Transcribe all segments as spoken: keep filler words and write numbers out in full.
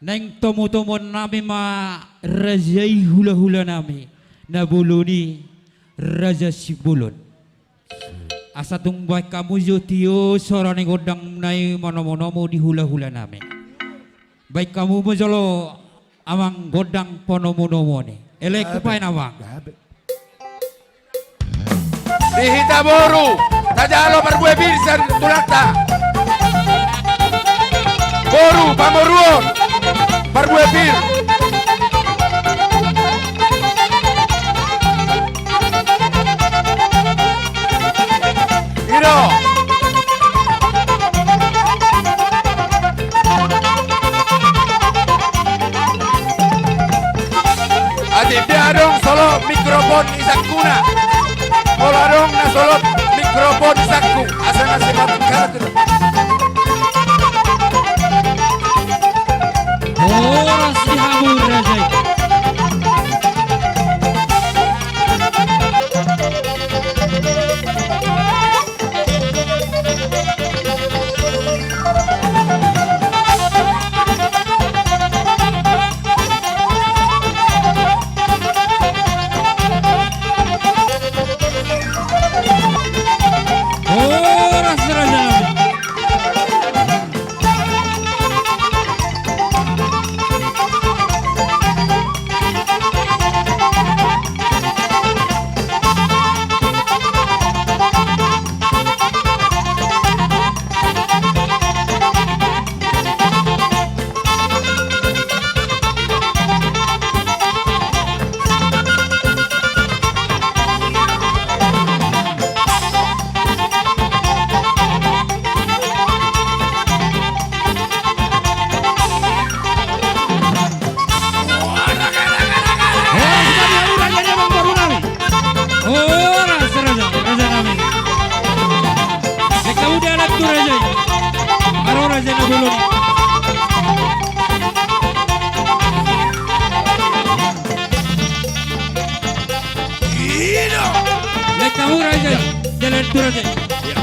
Naeng tomutomuan nami ma raja i hulahulanami, na bolon i Raja Simbolon. Asa tung baen hamu jo tio sora ni gondang na i manomunomu di hulahulanami. Baen hamu ma jolo amang gondang panomunomuon i. Elek, hupaen amang. Di hita boru, tajalo parbue pir sian tulangta. Boru pamoruon, parbue pir. I do. Atik dia adong solot mikrofon i sangkuna. Molo adong na solot mikrofon i sangku, asa na sehat. Horas di hamu raja i. Horas raja nami. Horas ma di hamu raja i, amang boru nami. Horas raja, raja nami. Lek hamu dalan tu raja i. Aro raja na bolon i. Lek hamu raja i. Dalan tu raja i. Ia.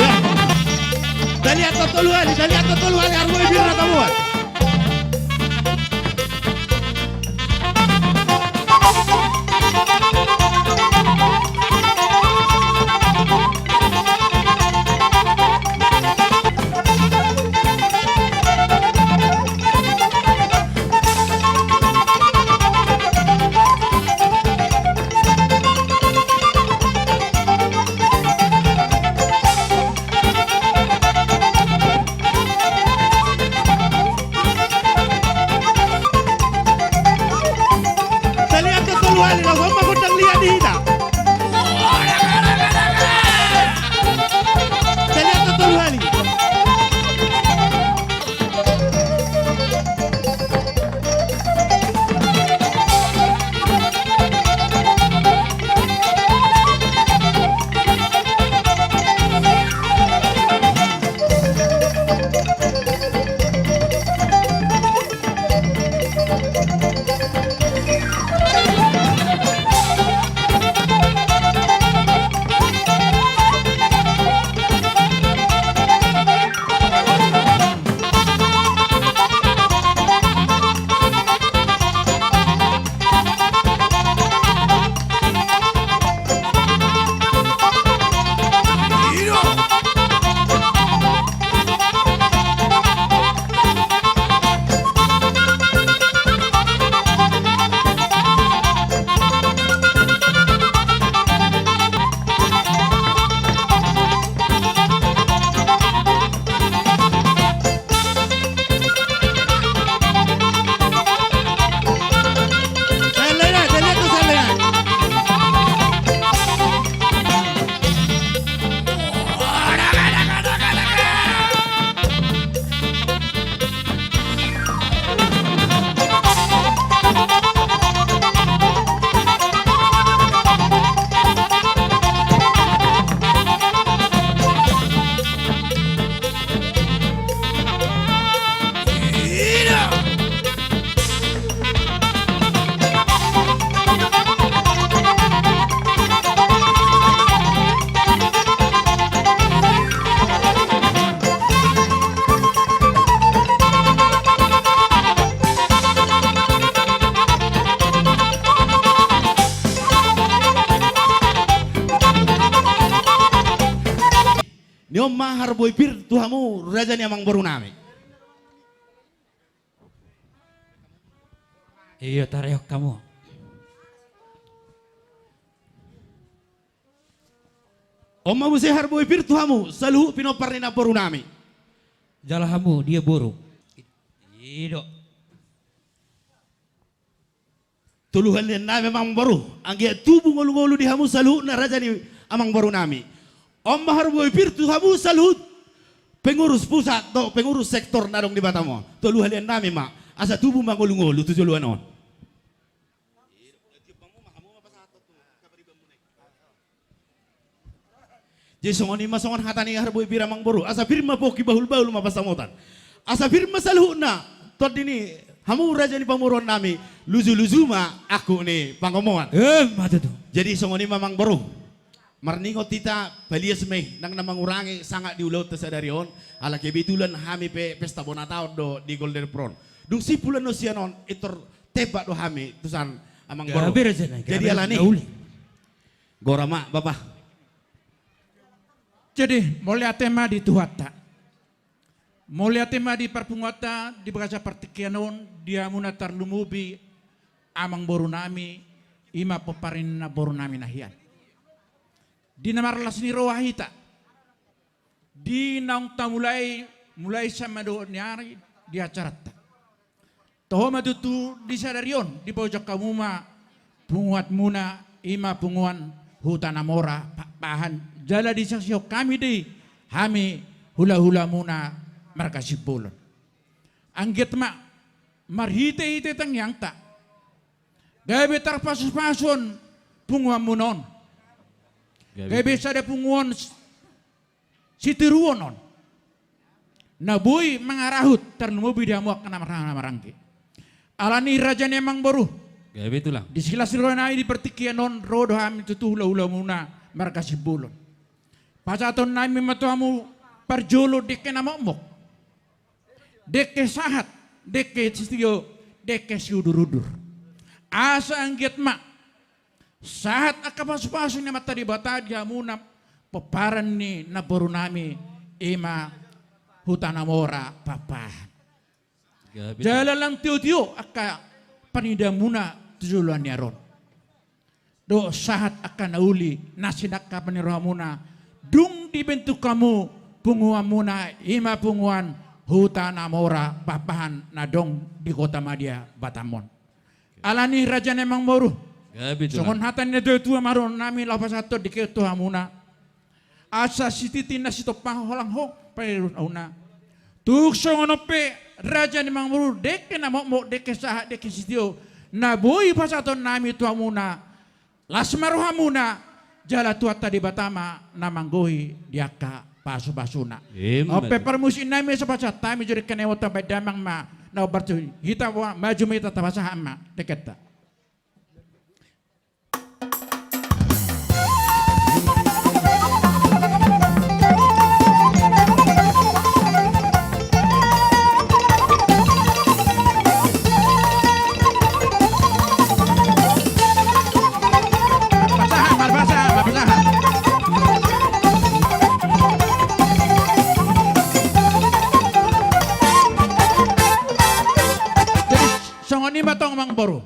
Ia. Taliat do tolu hali, taliat do tolu hali, haru ma i pir na tamuan. harboi pir tu hamu raja ni amangboru nami. Iyo, tarehon hamu. On ma muse harboi pir tu hamu saluhut pinompar ni namboru nami. Jala hamu dia boru? I do. Tolu halian nami amangboru, anggiat tubu ngolungolu di hamu saluhutna raja ni amangboru nami. On ma harboi pir tu hamu saluhut pengurus pusat dohot pengurus sektor na adong di Batam on. Tolu halian nami ma, asa tubu ma ngolungolu tu joloan on. Jadi songon i ma songon hata ni harboi pir amangboru, asa pir ma pongki, bahulbahul ma pansamotan. Asa pir ma saluhutna tondi ni hamu raja ni pamoruon nami, lujuluju ma angkup ni pangomoan. Emma tutu. Jadi songon i ma amangboru. Marningot hita, palias ma i, nang na mangurangi sangap di ulaonta sadari on, ala kebetulan hami pe pesta bona taon do di Golden Front. Dung simpul annon sian on, pintor tebak do hami tusan amangboru. Gabe raja nai. Jadi gabe alani. Nauli. Gora ma, Bapa. Jadi, mauliate ma di Tuhanta. Mauliate ma di parpunguanta di bagasan partingkian on, di hamuna tarlumobi amangboru nami, i ma pomparan ni namboru nami na hian. Di na marlas ni roha hita. Di naung tamulai, mulai sian mandok ni ari di acaranta. Toho ma tutu di sadari on, dipaojak hamu ma punguanmuna, i ma punguan Huta na Mora Pakpahan, jala disaksihon hami do i, hami hulahulamuna marga Simbolon. Anggiat ma, marhitehite tangiangta, gabe tarpasupasu on punguanmuna on. Gabe. Gabe sada punguan s-, sitiruon on. Na boi mangarahut tarlumobi di hamu angka na marhaha na maranggi. Alani raja ni amangboru. Gabe tulang. Di silas ni roha nai di partingkian on ro do hami tutu hulahulamuna marga Simbolon. Pasahaton nami ma tu hamu parjolo dengke na mokmok. Dengke sahat, dengke sitio, dengke siudurudur. Asa anggiat ma sahat angka pasupasu ni Amanta Debata di hamuna pomparan ni namboru nami, i ma Huta na Mora Pakpahan. Gabe. Jala lang tiotio angka panidamuna tu joloan ni ari on. Dohot sahat angka na uli na sinangkapan ni rohamuna, dung dibentuk hamu punguanmuna, i ma punguan Huta na Mora Pakpahan na adong di Kota Madya Batam on. Alani raja ni amangboru. Gabe tulang. Songon hata ni natuatua ma dohonon nami laho pasahathon dengke tu hamuna. Asa sititi na sitompa holang ho pairut auna. Tung songon on pe raja ni amangboru, dengke na mokmok, dengke sahat, dengke sitio na boi pasahaton nami tu hamuna. Las ma rohamuna, jala Tuhanta Debata ma na manggohi di angka pasupasuna. Emma tutu. On pe parmusik nami, so pasahat hami jo dengke na iboto, baen damang ma na hombar tu hita, maju ma hita tapasahat ma dengkenta. Jadi, songon i ma tong, amangboru.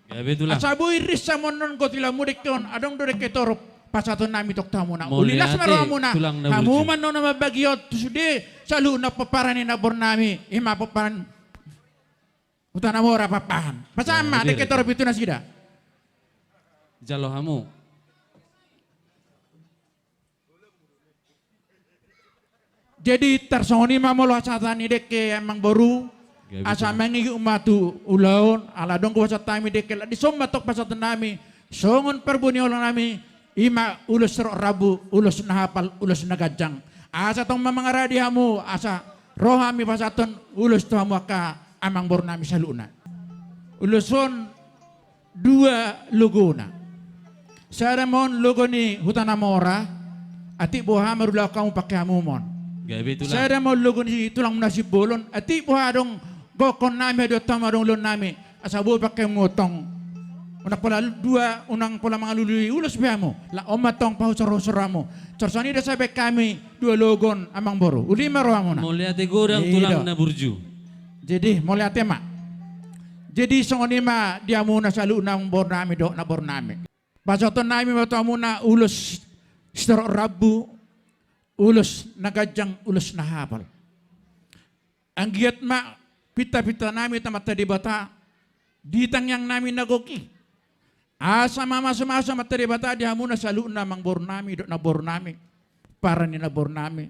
Gabe tulang. Asa boi rinsa ma annon gotilamu dengke on, adong do dengke torop pasahaton nami tong tu hamuna. Uli las ma rohamuna. Mauliate tulang na burju. Hamu ma annon na mambagion tu sude saluhutna pomparan ni namboru nami, i ma pomparan Huta na Mora Pakpahan. Pasahat ma dengke torop i tu nasida. Jalo hamu. Jadi tarsongon i ma molo hasahatan ni dengke, amangboru. Gabe tulang. Asa mangihut ma tu ulaon, ala dung hupasahat hami dengke, ala dison ma tong pasahaton nami songon parbue ni holong nami, i ma ulos rok rambu, ulos na hapal, ulos na ganjang. Asa tong ma mangaradi hamu, asa ro hami pasahathon ulos tu hamu angka amangboru nami saluhutna. Ulos on dua logona. Sada ma on logo ni Huta na Mora, atik boha marulaon hamu, pangke hamu ma on. Gabe tulang. Sada ma on logo ni tulangmuna Simbolon, atik boha adong gokhon nami, haduan hamu, adong ulaon nami, asa boi pangke hamu tong. Unang pola dua, unang pola mangalului ulos be hamu. Laho ma tong pahusorhusor hamu. Songon i do sabe hami dua logon, amang boru. Uli ma rohamuna. Mauliate godang, i do, tulang na burju. Jadi, mauliate ma. Jadi, songon i ma di hamuna saluhutna, amang boru nami dohot na boru nami. Pasahaton nami ma tu hamuna ulos sitorop rambu, ulos na ganjang, ulos na hapal. Anggiat ma pintapinta nami tu Amanta Debata di tangiang nami na gok i. Asa mamasumasu Amanta Debata di hamuna saluhutna, amang boru nami dohot na boru nami, para ni na boru nami.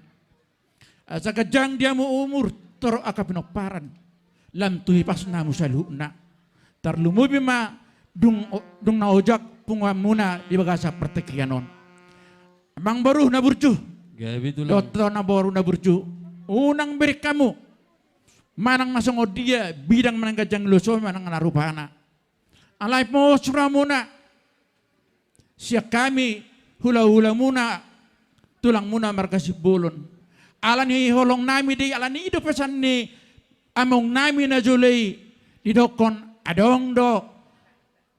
Asa ganjang di hamu umur, torop angka pinomparan, lam tu hipasna hamu saluhutna. Tarlumobi ma dung, dung na ojak punguanmuna di bagasan partingkian on. Amang boru na burju. Gabe tulang. Dohot na boru na burju. Unang bereng hamu manang na songon dia bidang manang ganjang ni ulos on manang na rupana. Alai pos rohamuna sian hami hulahulamuna, tulangmuna marga Simbolon. Ala ni holong nami do i, ala ni i do pesan ni among nami na jolo i, didokkon adong do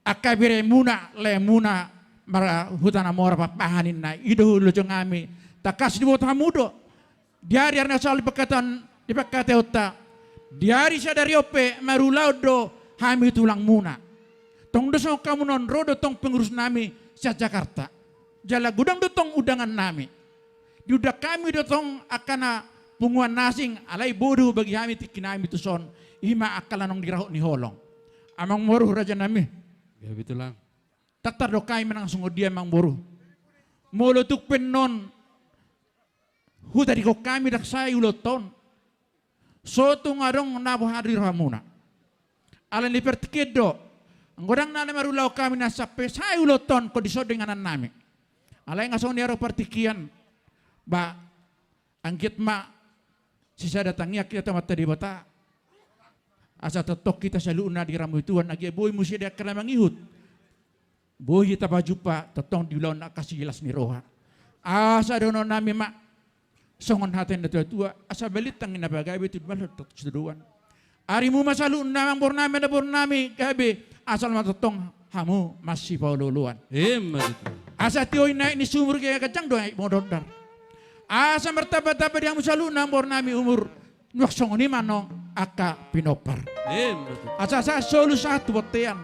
angka beremuna, laemuna, mar-, huta na mora Pakpahan ninna, i do hulojong hami. Tangkas diboto hamu do. Di ari-ari na salpu dipangkatahon, dipangkatahonta. Di ari sadari on pe marulaon do hami tulangmuna. Tong do songon hamu on, ro do tong pengurus nami sian Jakarta. Jala godang do tong undangan nami. Diundang hami do tong angka na punguan na asing, alai bodo bagi hami tingki nami tuson, i ma angka na naung dirahut ni holong. Amang boru, raja nami. Gabe tulang. Tantar do hami manang songon dia, amang boru. Molo tung pe annon hutadingkon hami ndang sae ulaonta on, so tung adong na boha di rohamuna. Ala ni partingkian do, anggo ndang na marulaon hami na sampe sae ulaonta on, ingkon dison do inganan nami. Alai nga songon i adong partingkian, ba, anggiat ma sisada tangiang hita tu Amanta Debata. Asa tongtong hita saluhutna diramoti Tuhan, anggiat boi muse di angka na mangihut. Boi hita pajumpa tongtong di ulaon angka silas ni roha. Asa dohonon nami ma songon hata ni natuatua, asa balintang i na pagabe, tudu ma dohot sitadoan. Arimu ma saluhutna, amang boru nami, na boru nami, gabe, asal ma tongtong hamu masipaolooloan. Emma tutu. Asa tio i na aek ni sumur, gabe ganjang do aek modondar. Asa martambatamba di hamu saluhutna, amang boru nami, umur, nunga songon i ma annon angka pinompar. Emma tutu. Asa sahat solu, sahat tu bontean.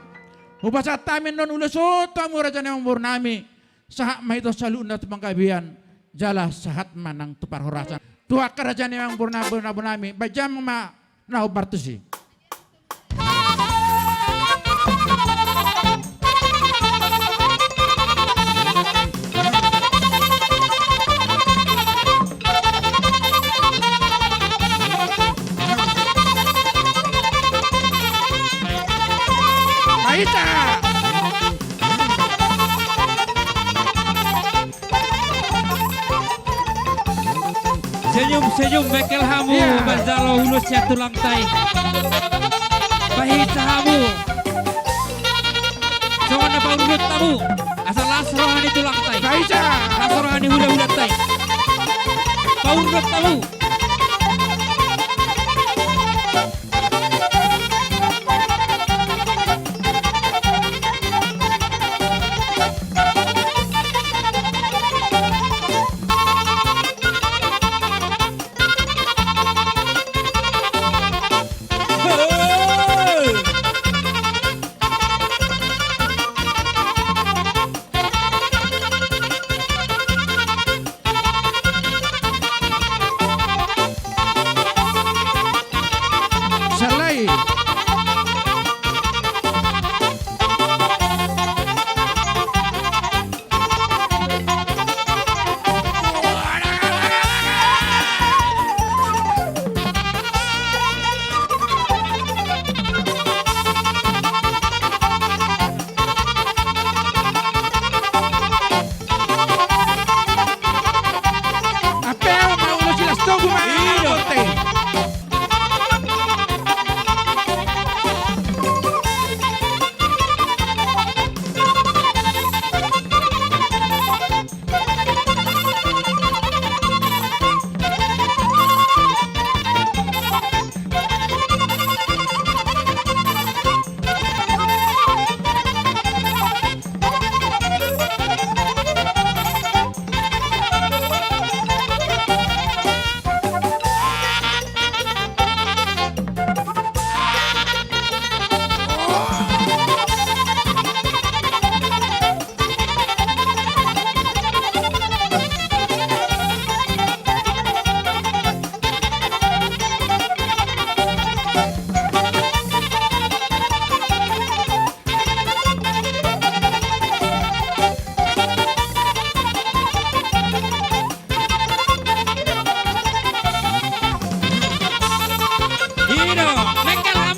Hupasahat hami annon ulos on tu hamu, raja nami, amang boru nami. Sahat ma hita saluhutna tu panggabean, jala sahat ma nang tu parhorasan. Tu angka raja nami, amang boru nami, baen jamang ma na hombar tusi. Baita. Senyum, senyum, bengkel hamu, iya, manjalo ulos sian tulangta i. Bahen hamu. Songon na paurut hamu. Asa las roha ni tulangta i. Bahen. Las roha ni hulahulanta i. Paurut hamu.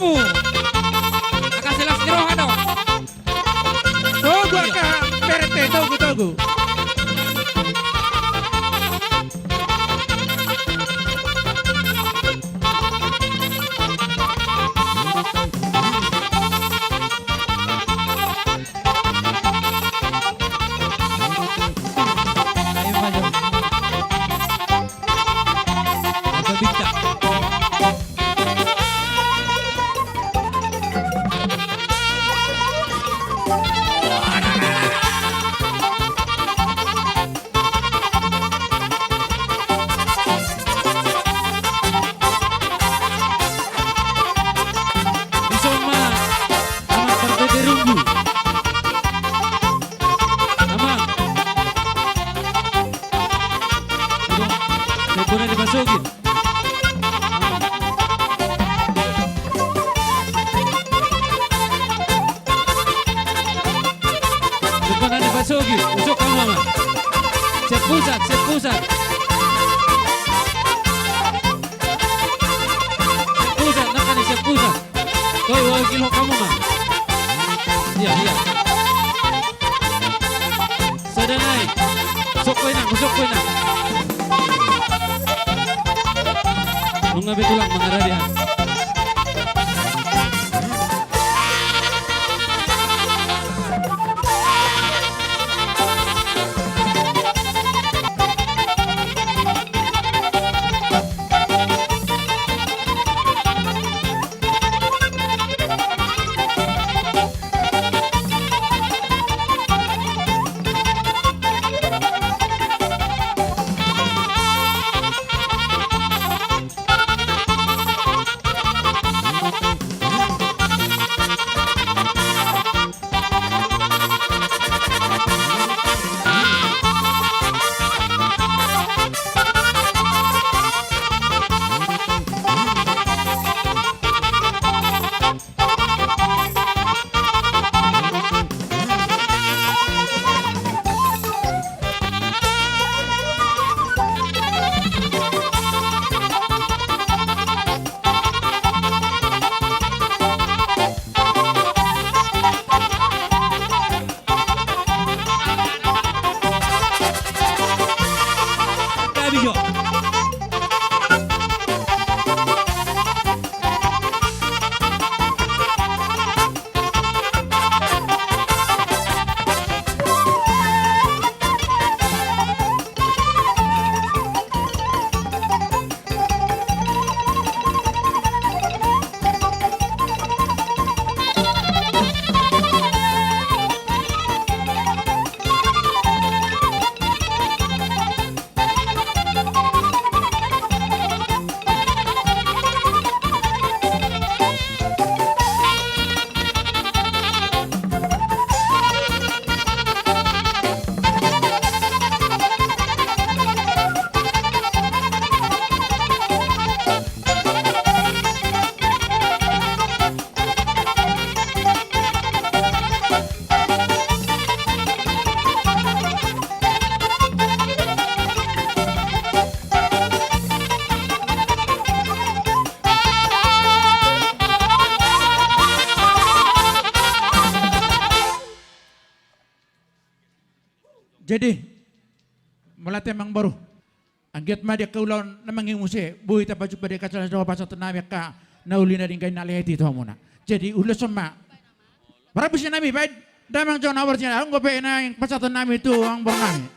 Angka silas ni roha do. Togu angka berete, togu, togu. Dison ma, anak parpede rumbu. Amang. Coba, coba na dipasogit. Coba na dipasogit. Usuk hamu, amang. Siap pusat, siap pusat. Siap pusat, nangkin siap pusat. Toi, wau gilhok hamu ma. Iya, iya. Sada nai. Sokko inang, sokko inang. Nunga be tulang mangaradi ha. Jadi, mauliate amang boru. Anggiat ma di angka ulaon na mangihut muse, boi tapajumpang di angka sala-sala pasahaton nami angka na uli na denggan i na lehet i tu hamuna. Jadi, ulos on ma. Parabus nami, baen damang jo na obar sian ahu, anggo pe naeng pasahaton nami tu amang boru nami.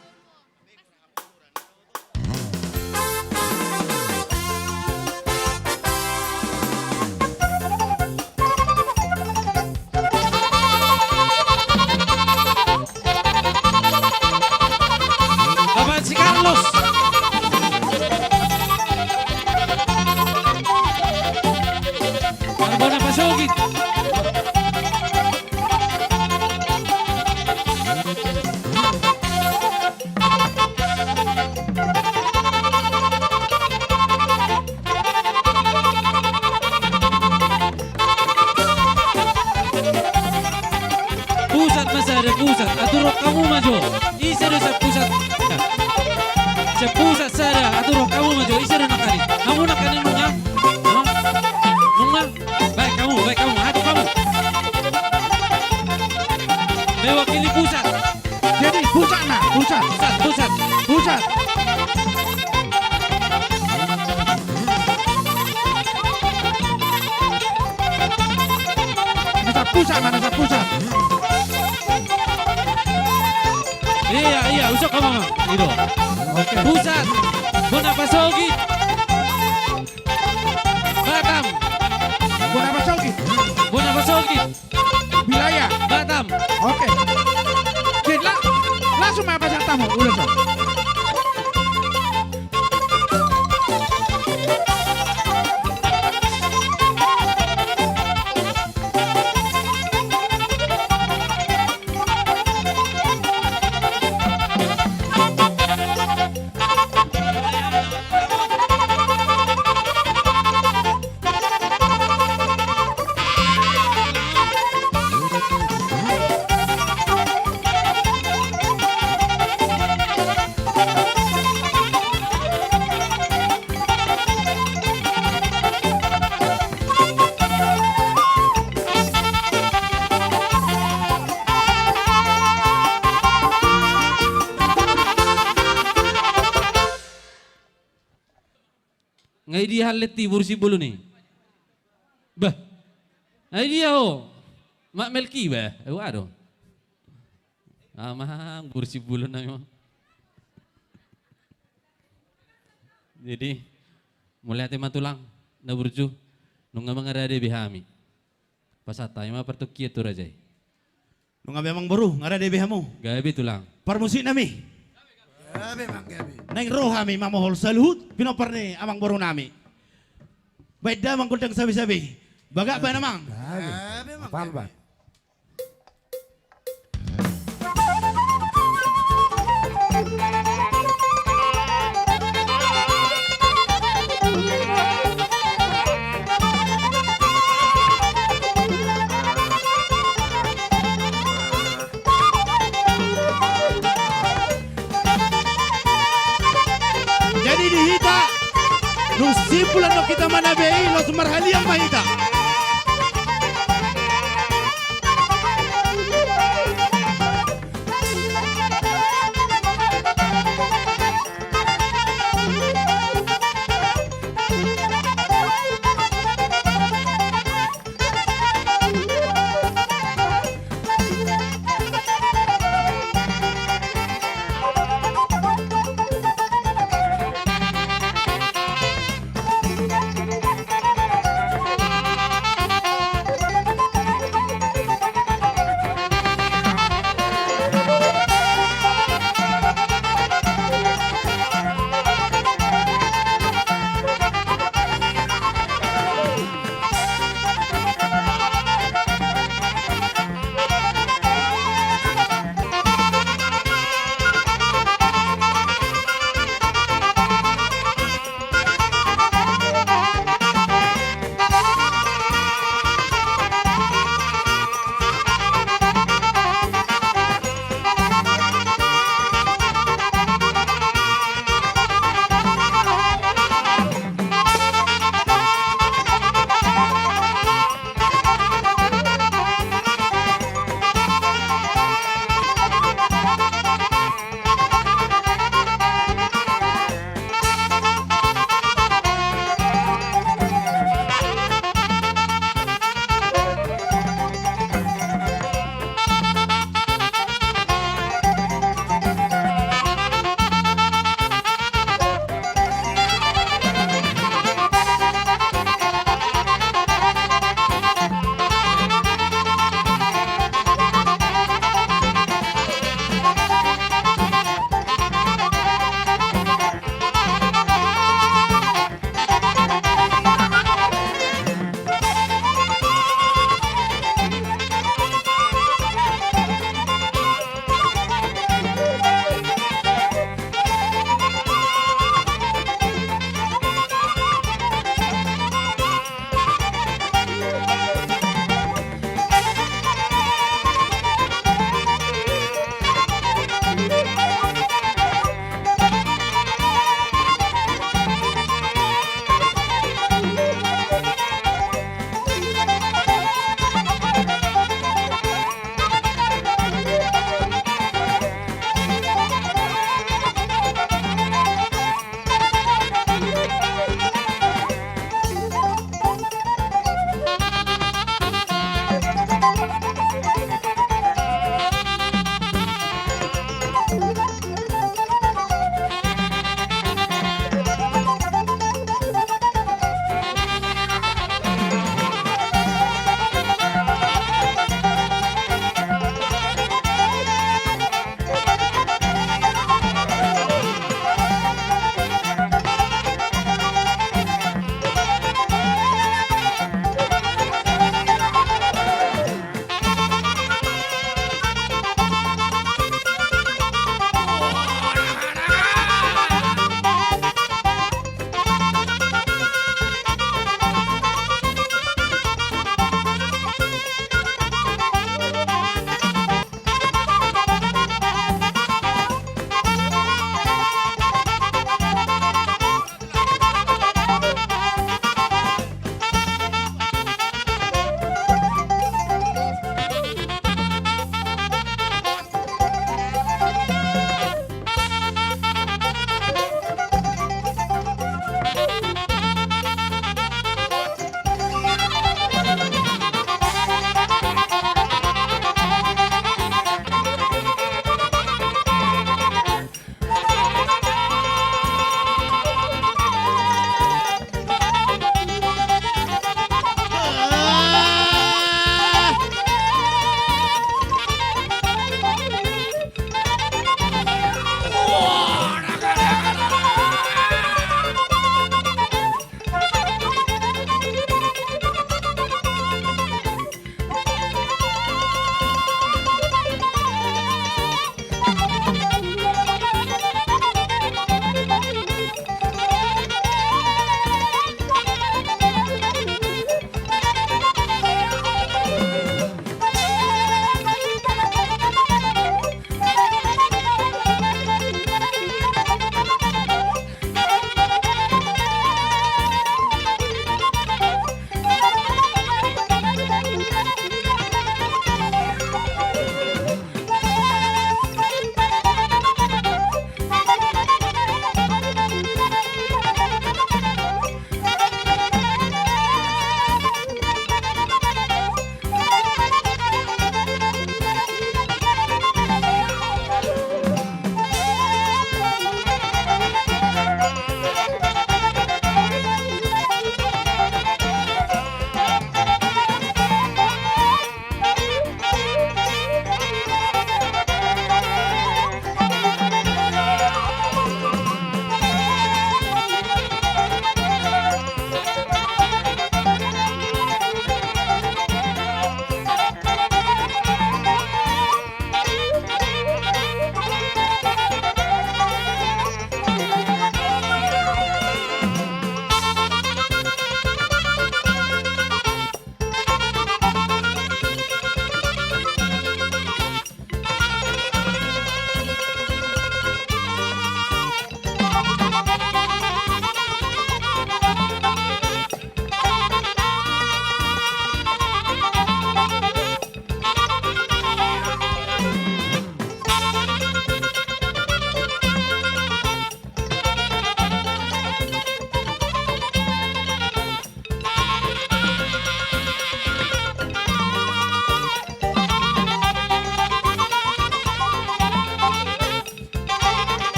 Bapak si Carlos. Marbona pasogit. Pusat ma sada, pusat. Atur roha hamu ma jo. Ise do sian pusat? Sian pusat sada, atur roha hamu ma jo. Ise do nangkaning? Hamu nangkaning nunga? Hah? Nunga? Baen hamu, Pusat, mana sa pusat? Iya, iya, usok ka mama. Ido. Oke. Pusat. Bona pasogit. Batam. Bona pasogit. Bona pasogit. Wilayah. Batam. Oke. Jadi, la-, langsung ma pasahat hamu, ulos. Nga i dia hallet i boru Simbolon i? Bah. Nga i dia ho? Mak Melki bah. Eh, waduh. Amang boru Simbolon nami. Jadi, mauliate ma tulang na burju, nunga mangarade be hami. Pasahat hami ma partingkian tu raja i. Nunga be amang boru, ngarade be hamu. Gabe tulang. Parmusik nami. Gabe, Mang, gabe. Naeng ro hami mamohol saluhut pinompar ni amang boru nami. Baen damang gondang sabe-sabe. Bagak baen amang. Gabe. Gabe, Mang, gabe. Jadi di hita, dung simpul annon hita manabe i, laos marhaliang ma hita.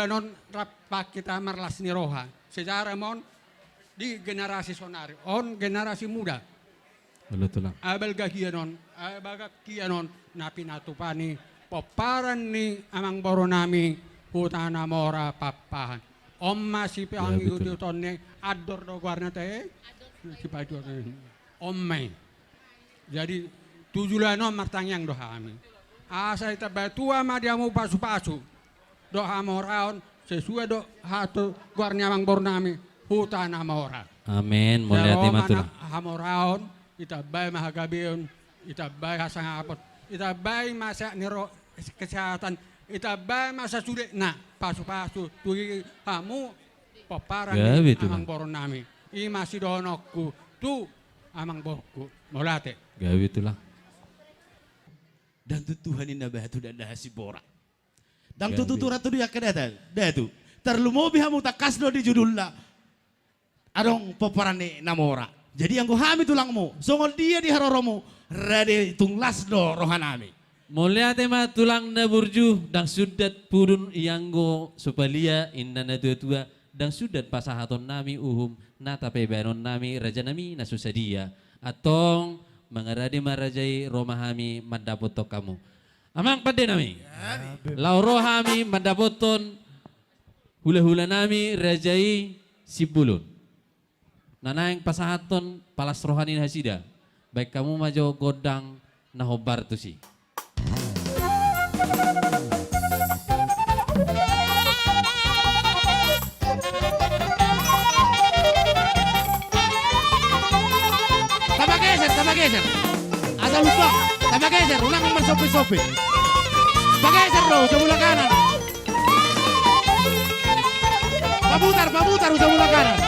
Tulang, on rap hita marlas ni roha. Sejarah ma on di generasi sonari. On generasi muda. Olo, Tulang. Abalga hian on, abalga hian on, na pinatupa ni pomparan ni amangboru nami, Huta Namora Pakpahan. On ma sipangihuthon ni, andor do goarna ate? Sipangihuthon. On ma i. Jadi, tu joloan on martangiang do hami. Asa ditambai Tuhan ma di hamu pasupasu dohot hamoraon, sesuai do hata goar ni amangboru nami, Huta Namora. Amen. Mauliate ma, Tulang. Hamoraon, ditambai ma hagabeon, ditambai hasangapon, ditambai ma sehat ni roha, kesehatan, ditambai ma sasudena pasupasu tu hamu pomparan ni amangboru nami. I ma sidohononku tu amangboruku. Mauliate. Gabe, Tulang. Ndang tutu ninna batu, ndang tutu ninna siborak. Ndang tutu, tutu ratu di angka data, datu. Tarlumobi hamu, tangkas do di judulna adong pomparan ni Namora. Jadi anggo hami tulangmu, songon dia di haroromu, rade tung las do rohanami. Mauliate ma, Tulang na burju. Ndang sundat pudun ianggo so palia, ninna na tuatua. Ndang sundat pasahatonnami uhum, na tapabahenonnami rajanami na so sadia. Antong, mangarade ma raja i, ro ma hami mandapothon hamu. Amang pandenami, laho ro hami mandapothon hulahulanami raja i Simbolon, na naeng pasahathon palas roha ni nasida. Baen hamu ma jo gondang na hombar tusi. Tamba geser, tamba geser. Asa lupa. Tamba geser, unang marsopi-sopi. Pageser do, sebelah kanan. Pamutar, pamutar, sebelah kanan.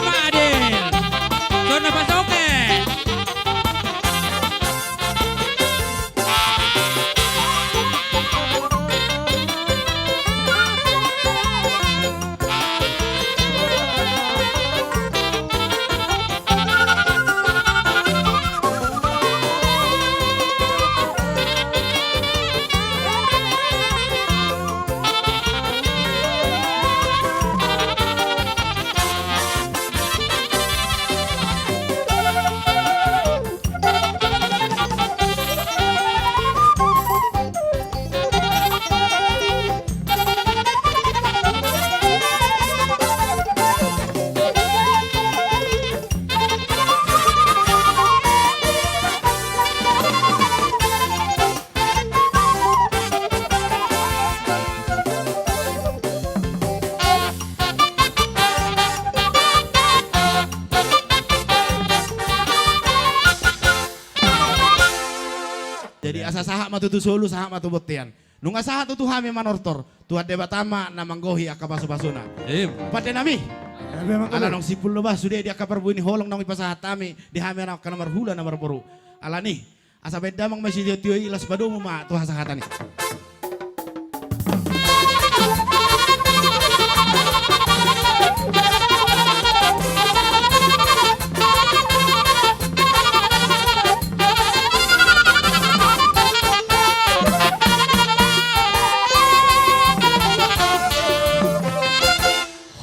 Madil. Sona pasoke. Jadi asa sahat ma tutu solu, sahat ma tu bontean. Nunga sahat tutu hami manortor, Tuhan Debata ma na manggohi angka pasupasuna. Em. Pande nami. Ala naung simpul do bah sude di angka parbue ni holong naung dipasahat hami di hami anak angka na marhula na marboru. Alani, asa baen damang ma sitiotio i, laos padomu ma tu hasahatan i.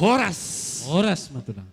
Horas. Horas ma tulang.